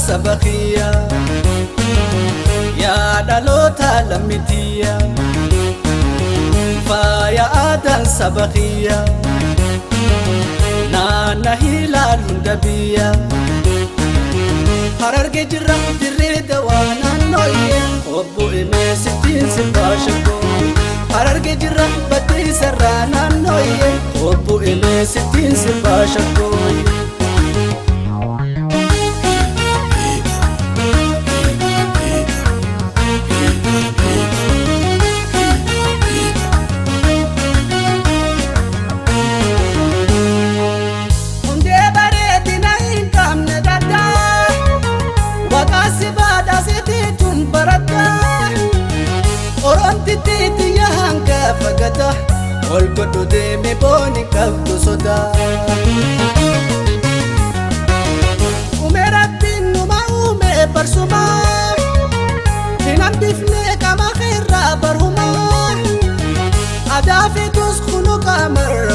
Saba kiyya, yaa dhaloota lammitiyya, faaya aadaan saba kiyya, naanna hilaal hunda biyya. Hararge jirra, Dirree Dawaa naannooyye, obbo Imee sittiin sirbaa shakkoo. Hararge jirra, Baddeessarraa naannooyye, obbo Imee sittiin sirbaa shakkoo. Hundee bareedina hin qabne daddaa, Waqaasi baadhaasitii tun baraddaa, Oromtitti tiyya hanga fagata, ol godhu deeme booni qabdu sodaa. Uume Rabbiin numa uume barsumaa, hin hambifne qama keerraa barumaa, aadaa feetus kunu qaamarra.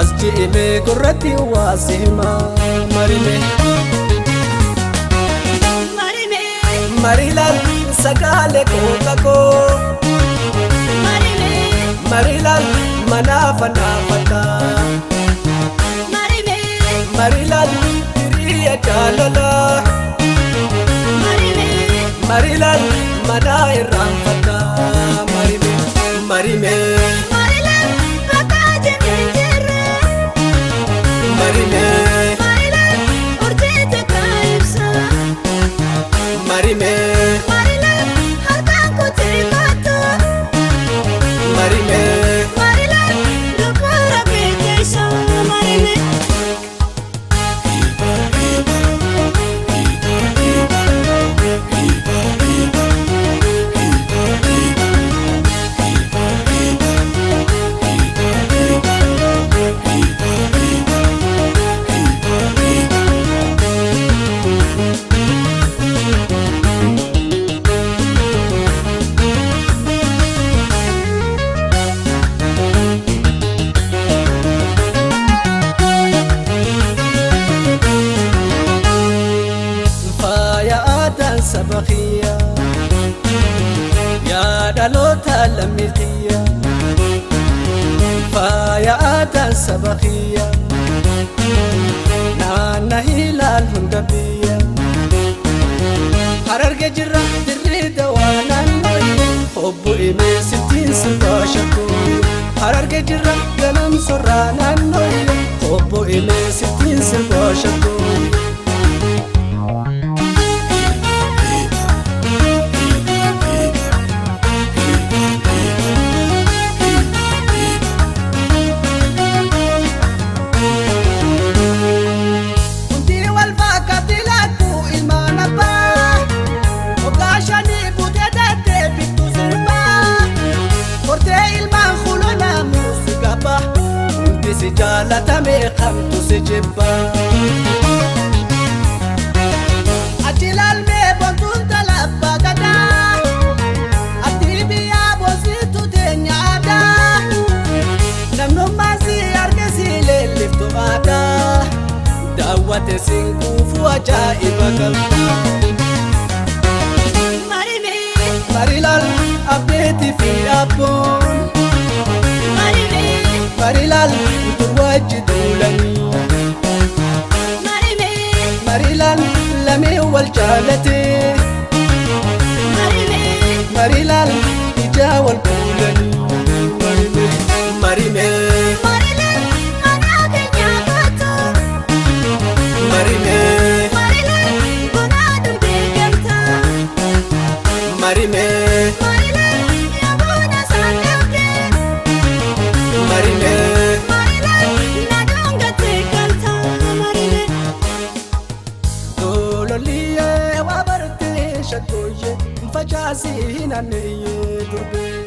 As je'ime gurratti waa si hima marime. Marime. Marilaal sagale kooka koo. Marime. Marilaal manaafa naafata. Marime. Marilaal hiriya jaalalaa. Marime. Marilaal manaa irraanfata marime marime. Marilaan bakka jennee jirra. Marime. Marilaan urjii takka ibsa. Marime. Marilaan harkaan kutee kottu. Marime. Marilaan lubbuu Rabbii keessa marime. Faaya aadaan saba kiyya, yaa dhaloota lammii kiyya, faaya aadaan saba kiyya, naanna hilaal hunda biyya. Hararge jirra, Dirree Dawaa naannooyye, obbo Imee sittiin sirbaa shakkoo. Hararge jirra, ganam sorraa naannooyye, obbo Imee sittiin sirbaa shakkoo. Hundi wal fakkaatti lakkuu ilmaan abbaa. Hoggaa shanii buutee daddee bittu sirbaa. Hortee ilmaan hulolaa muuziqaa. Hundi si jaalatame, kamtu si jibbaa. Achi ilaalmee boontuun talabbaa gadaa. Ati biyyaa boonsitu teenya aadaa. Namnummaan si arge si leelliftu aadaa. Daawwate siin kuufu ajaa'iba qabda. Marime. Marilaal abdeetii fi abboon. Marime. Marilaal dur wajji duulanii. Marime. Marilaal lamee wal jaalatee. Marime. Marilaal ijaa wal kuulanii. Marime marime. Marilaan mana keenya kottu. Marime. Marilaan bunaa dhugdee galta. Marime. Marilaan yaabuna saanqabdee. Marime. Marilaan na dhungattee galta marime. Tololiyyee waa bartee shakkooyyee, facaasii hin anneeyyee durbee.